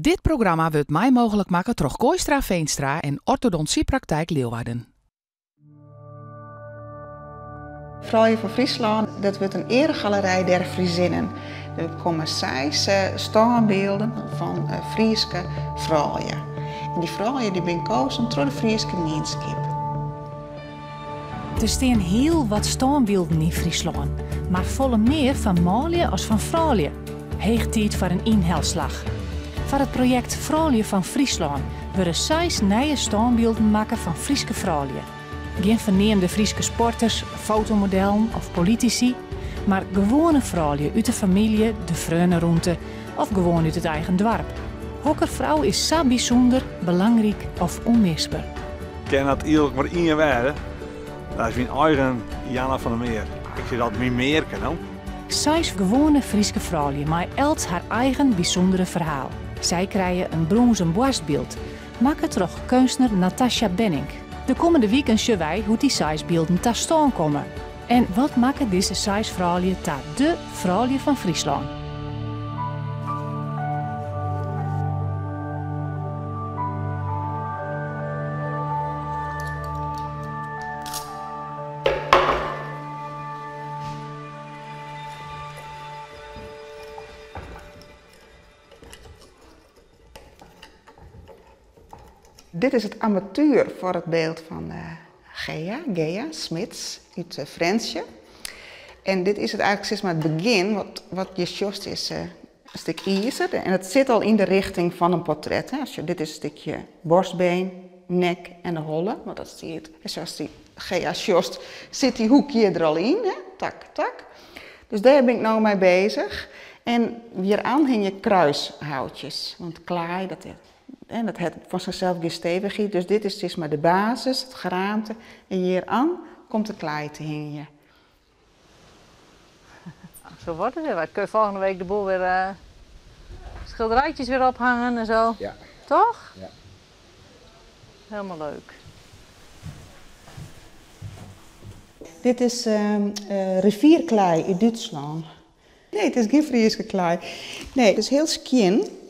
Dit programma wurdt mei mooglik makke troch Kooistra Veenstra en Orthodontiepraktijk Leeuwarden. Froulju fan Fryslân, dat wurdt in earegalerij der Friezinnen. Der komme seis stânbylden fan Fryske froulju. En dy froulju dy binne kozen troch de Fryske mienskip. Der stean hiel wat stânbylden yn Fryslân, mar folle mear fan manlju as fan froulju. Heech tiid foar in ynhelslach. Foar it projekt Froulju fan Fryslân wurde seis nije stânbylden makke fan Fryske froulju. Gjin ferneamde Fryske sporters, fotomodellen of politisy, mar gewoane froulju út de famylje, de freonerûnte of gewoan út it eigen doarp. Hokker frou is sa bysûnder, belangryk of ûnmisber? Kin dat earlik mar ien wêze, dat is myn eigen Janna van der Meer. Ik sis altyd myn mearke, no. Seis gewoane Fryske froulju mei elts har eigen bysûndere ferhaal. Sy krije in brûnzen boarstbyld, makke troch keunstner Natasja Bennink. De kommende wiken sjogge wy hoe't dy seis bylden ta stân komme. En wat makket dizze seis froulju ta dé froulju fan Fryslân? Dit is it armatuer foar it byld fan Gea, Gea Smits út Frjentsjer. En dit is it eigentlik sis mar it begjin, wat, wat je sjochst is in stik izer en it sit al yn de richting fan in portret. Hè. As je, dit is in stikje borstbeen, nek en de holle, want dat stiet, sa ast dy Gea sjochst, sit dy hoek hjir der al yn, hè, tak, tak. Dus dêr bin ik no mei bezich. En hjiroan hingje kruishoutjes, want klaai, dat en dat hat fan sichsels gjin stevichheid, dus dit is sis mar de basis, it geraamte. En hjiroan komt de klaai te hingjen. Zo wordt het weer wat. Kun je volgende week de boel weer schilderijtjes weer ophangen en zo. Ja. Toch? Ja. Helemaal leuk. Dit is rivierklei út Dútslân. Nee, it is gjin Fryske klaai. Nee, it is hiel skjin.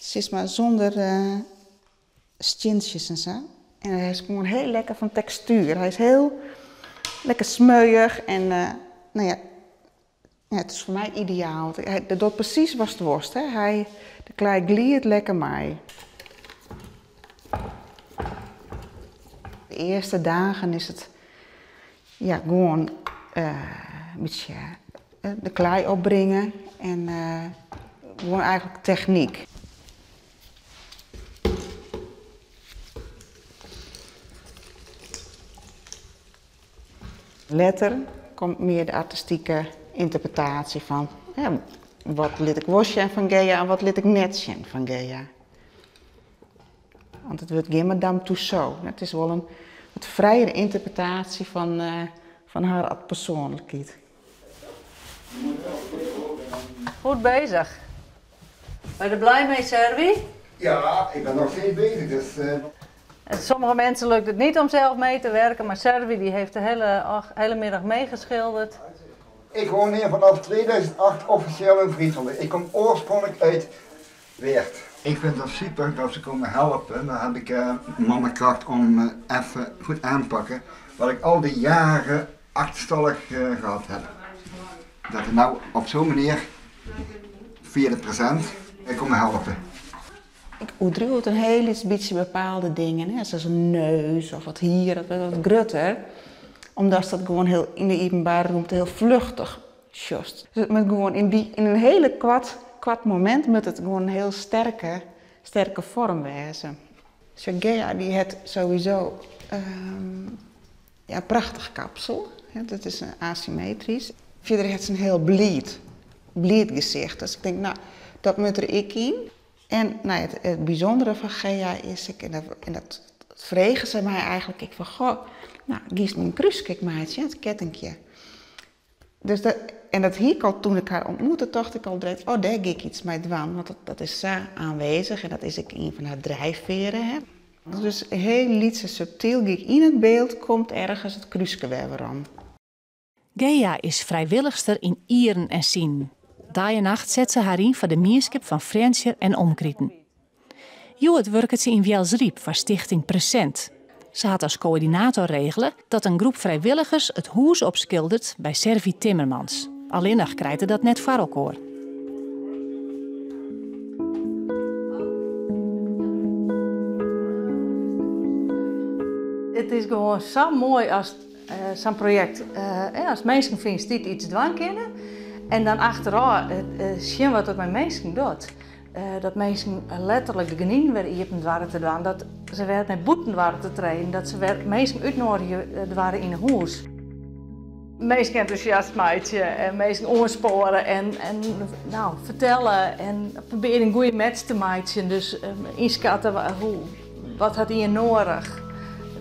Sis mar sûnder stientsjes en sa. En hy is gewoan hiel lekker fan tekstuer. Hy is hiel lekker smeuïch en no ja, ja, it is foar my ideaal. Want hy docht presys watst wolst, hè. Hy, de klaai gliidt lekker mei. De earste dagen is it ja, gewoan in bytsje de klaai opbringe en gewoan eigentlik technyk. Letter komt mear de artistike ynterpretaasje fan wat lit ik wol sjen fan Gea en wat lit ik net sjen fan Gea. Want it wurdt gjin Madame Tussauds. It is wol in wat frijere ynterpretaasje fan har as persoanlikheid. Goed bezig. Ben je er blij mee, Servi? Ja, ik ben nog steeds bezig. Dus, En sommige mensen lukt het niet om zelf mee te werken, maar Servi die heeft de hele middag meegeschilderd. Ik woon hier vanaf 2008 officieel in Friesland. Ik kom oorspronkelijk uit Weert. Ik vind het super dat ze komen helpen. Dan heb ik mannenkracht om even goed aanpakken. Wat ik al die jaren achterstallig gehad heb. Dat we nou op zo'n manier via de present komen helpen. Ik oerdriuw it in hiel lyts bytsje bepaalde dingen, hè, sa as in neus of wat hier, dat wurdt wat grutter. Omdat dat gewoan hiel yn de iepenbare rûmte hiel fluchtich sjochst. Dus it moat gewoan yn dy, yn in hiele koart, koart momint moat it gewoan in hiel sterke, sterke foarm wêze. Sjoch, Gea dy hat sowieso ja, in prachtich kapsel, hè, dat is asymmetrysk. Fierder hat se in hiel bliid, bliid gesicht. Dus ik tink, no, dat moat der ek yn. En nou ja, it bysûndere fan Gea is ek, en dat frege se my eigentlik ek fan, goh, no, giest myn krúske ek meitsjen, it kettinkje. Dus dat, en dat hie ik al toen ik har ontmoette, tocht ik al direkt, oh, dêr gean ik iets mei dwaan, want dat is sa aanwezig en dat is ek ien fan har drijfvearen. Hè. Dus hiel lyts en subtyl gie ik yn it byld, komt ergens it krúske wer werom. Gea is frijwillichster yn ieren en sinen. Dei en nacht set se har yn foar de mienskip fan Frjentsjer en omkriten. Hjoed wurket se yn Wjelsryp foar Stichting Present. Se hat as koördinator regele dat in groep frijwilligers it hûs opskildert by Servi Timmermans. Allinnich krijt er dat net foar elkoar. It is gewoan sa moai as sa'n projekt, as minsken fynst dy't iets dwaan kinne en dan achterôf sjen wat it mei minsken docht. Dat minsken letterlik de gerdinen wer iepen doarre te dwaan, dat se wer nei bûten doarre te treden, dat se wer minsken útnoadigje doarre yn 'e hûs. Minsken entûsjast meitsje en minsken oanspoare en no, fertelle en probearje in goede match te meitsjen. Dus ynskatte hoe, wat hat ien noadich.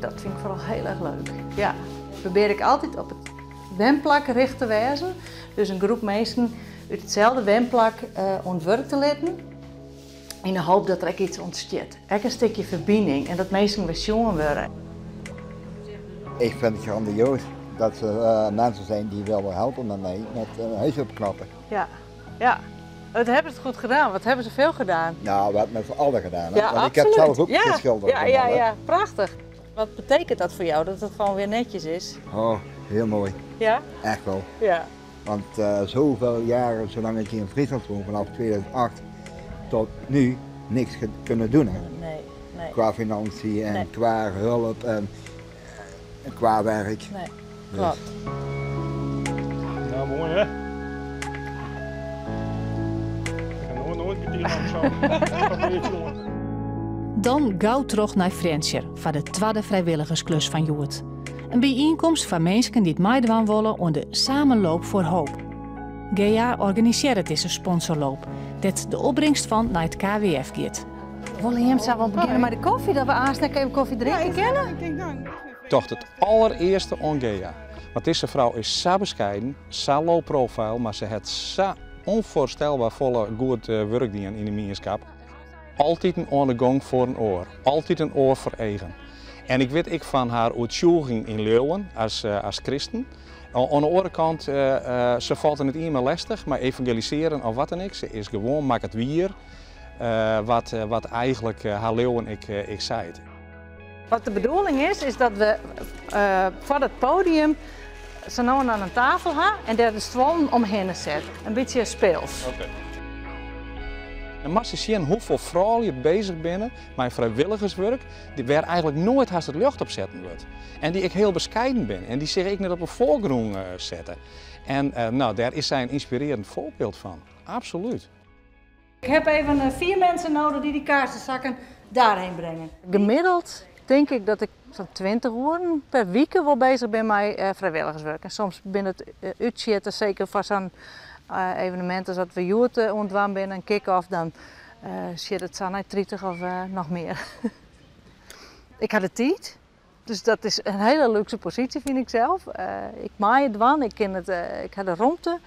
Dat fyn ik foaral hiel erch leuk. Ja, probearje ik altyd op it wenplak richte te wêzen. Dus in groep minsken út itselde wenplak oan it wurk te litten, yn de hoop dat der ek iets ûntstiet. Ek in stikje ferbining en dat minsken wer sjoen wurde. Ik vind het grandioos dat er mensen zijn die willen helpen met mij met een huis opknappen. Ja, ja. Wat hebben ze het goed gedaan? Wat hebben ze veel gedaan? Nou, we hebben met z'n allen gedaan. Hè? Ja, Want ik heb absoluut. zelf ook geschilderd. Ja, ja, ja, prachtig. Wat betekent dat voor jou, dat het gewoon weer netjes is? Oh, heel mooi. Ja? Echt wel. Ja. Want zoveel jaren, zolang ik hier in Friesland woon, vanaf 2008 tot nu, niks kunnen doen. Hè? Nee, nee. Qua financiën en Nee. qua hulp en qua werk. Nee, Dus. klopt. Nou, mooi hè? Ik heb nooit, nooit geteeld zo. Dan gau troch nei Frjentsjer foar de twadde frijwilligersklus fan hjoed. In byienkomst foar minsken dy't meidwaan wolle oan de Samenloop voor Hoop. Gea organisearret dizze sponsorloop, dêr't de opbringst fan nei it KWF giet. Wolle jim sa wol begjinne mei de kofje, dat we aanst ek even kofje drinke kinne? Tocht it allerearste oan Gea. Want dizze frou is sa beskeiden, sa low profile, mar se hat sa ûnfoarstelber folle goed wurk dien yn de mienskap. Altiten oan de gong foar in oar, altyd in oar foar eagen. En ik wit ek fan har oertsjûging yn leauwen as kristen. Oan de oare kant, se falt der net ien mei lestich, mei evangelisearjen of wat dan ek. Se is gewoan, makket wier wat eigentlik har leauwen ek seit. Wat de bedoeling is, is dat we foar dat podium sa no en dan in tafel ha en dêr de stuollen omhinne set. In bytsje speels. Oké. Dan moatst sjen hoefolle froulju bezich binne mei frijwilligerswurk, wêr eigentlik noait hast it ljocht op setten wurdt. En dy't ek hiel beskeiden binne en dy't sich ek net op 'e foargrûn sette. En dêr is sy in ynspirearjend foarbyld fan. Absolút. Ik heb even 4 mensen nodig die die kaarsenzakken daarheen brengen. Gemiddeld denk ik dat ik sa'n 20 oeren per wike wol bezich bin mei frijwilligerswurk. En soms bin it útsjitte, seker foar sa'n evenemint as dat we hjoed oan it dwaan binne, in kick-off, dan sjit it sa nei 30 of noch mear. Ik ha de tiid, dus dat is in hiele lúkse posysje fyn ik sels. Ik mei it dwaan, ik ha de romte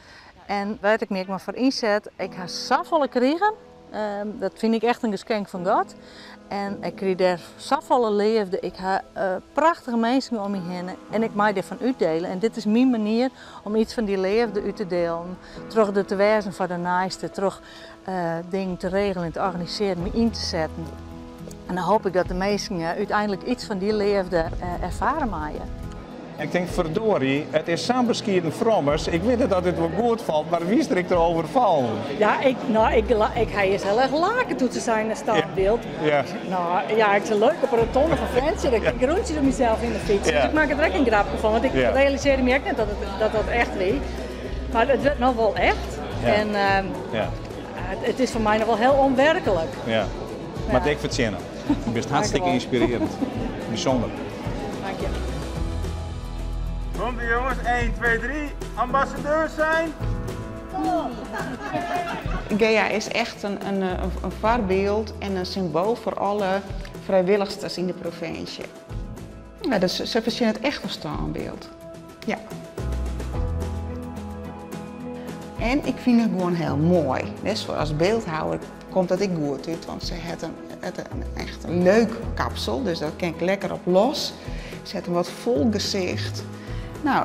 en wêr't ik my ek mar foar ynset, ik ha safolle krigen. Dat fyn ik echt in geskenk fan God. En ik krij dêr safolle leafde, ik ha prachtige minsken om my hinne en ik mei dêrfan útdelen. En dit is myn manier om iets fan dy leafde út te delen. Troch der te wêzen foar de neiste, troch dingen te regelen, te organisearjen, my yn te setten. En dan hoop ik dat de minsken úteinlik iets fan dy leafde erfare meie. Ik tink, verdorie, it is sa'n beskieden frommes. Ik wit net oft dit wol goed falt, mar wie strikt overvallen. Ja, ik ha earst hiel erch lake doe't se seine in standbeeld. Nou, ja, ik sei leuk op 'e rotonde fan Frjentsjer, dat ik rûntsje door mysels yn de fyts. Dus ik maak der ek in grapke fan, want ik realisearje my ek net dat dat echt wie. Mar it wurdt no wol echt. En it is foar my noch wol hiel ûnwerklik. Ja, mar dik fertsjinne. Do bist hartstikke ynspirearjend. Bysûnder. Dank je. Komt ie jongens, 1, 2, 3. Ambassadeurs zijn. Gea is echt in foarbyld en in symboal foar alle frijwilligsters yn de provinsje. Ja, dus se fertsjinnet echt in stânbyld. Ja. En ik fyn it gewoan hiel moai. Dus foar as byldhouwer komt dat ek goed út, want se hat in echt leuk kapsel, dus dat kin ik lekker op los. Se hat in wat fol gesicht.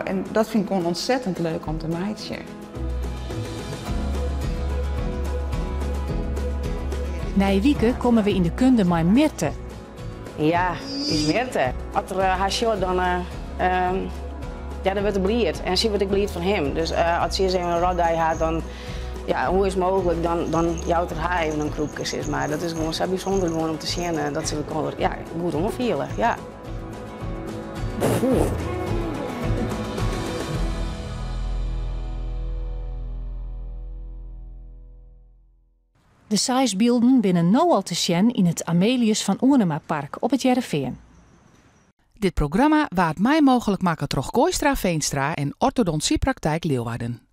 En dat fyn ik gewoan ontzettend leuk om te meitsjen. Nije wike komme we yn de kunde mei Mirte. Ja, ús Mirte. As er har sjocht, dan, ja, dan wurdt er bliid. En sy wurdt ek bliid fan him. Dus as sy ris even in rotdei hat, dan, ja, hoe is it mooglik, dan, dan jout er har even in krûpke, sis mar. Dat is gewoan sa bysûnder gewoan om te sjen dat se elkoar, ja, goed oanfiele. Ja. De seis bylden binne no al te sjen yn it Amelius van Oenema-park op It Hearrenfean. Dit programma waard mei mooglik makke troch Kooistra Veenstra en Orthodontsiepraktijk Leeuwarden.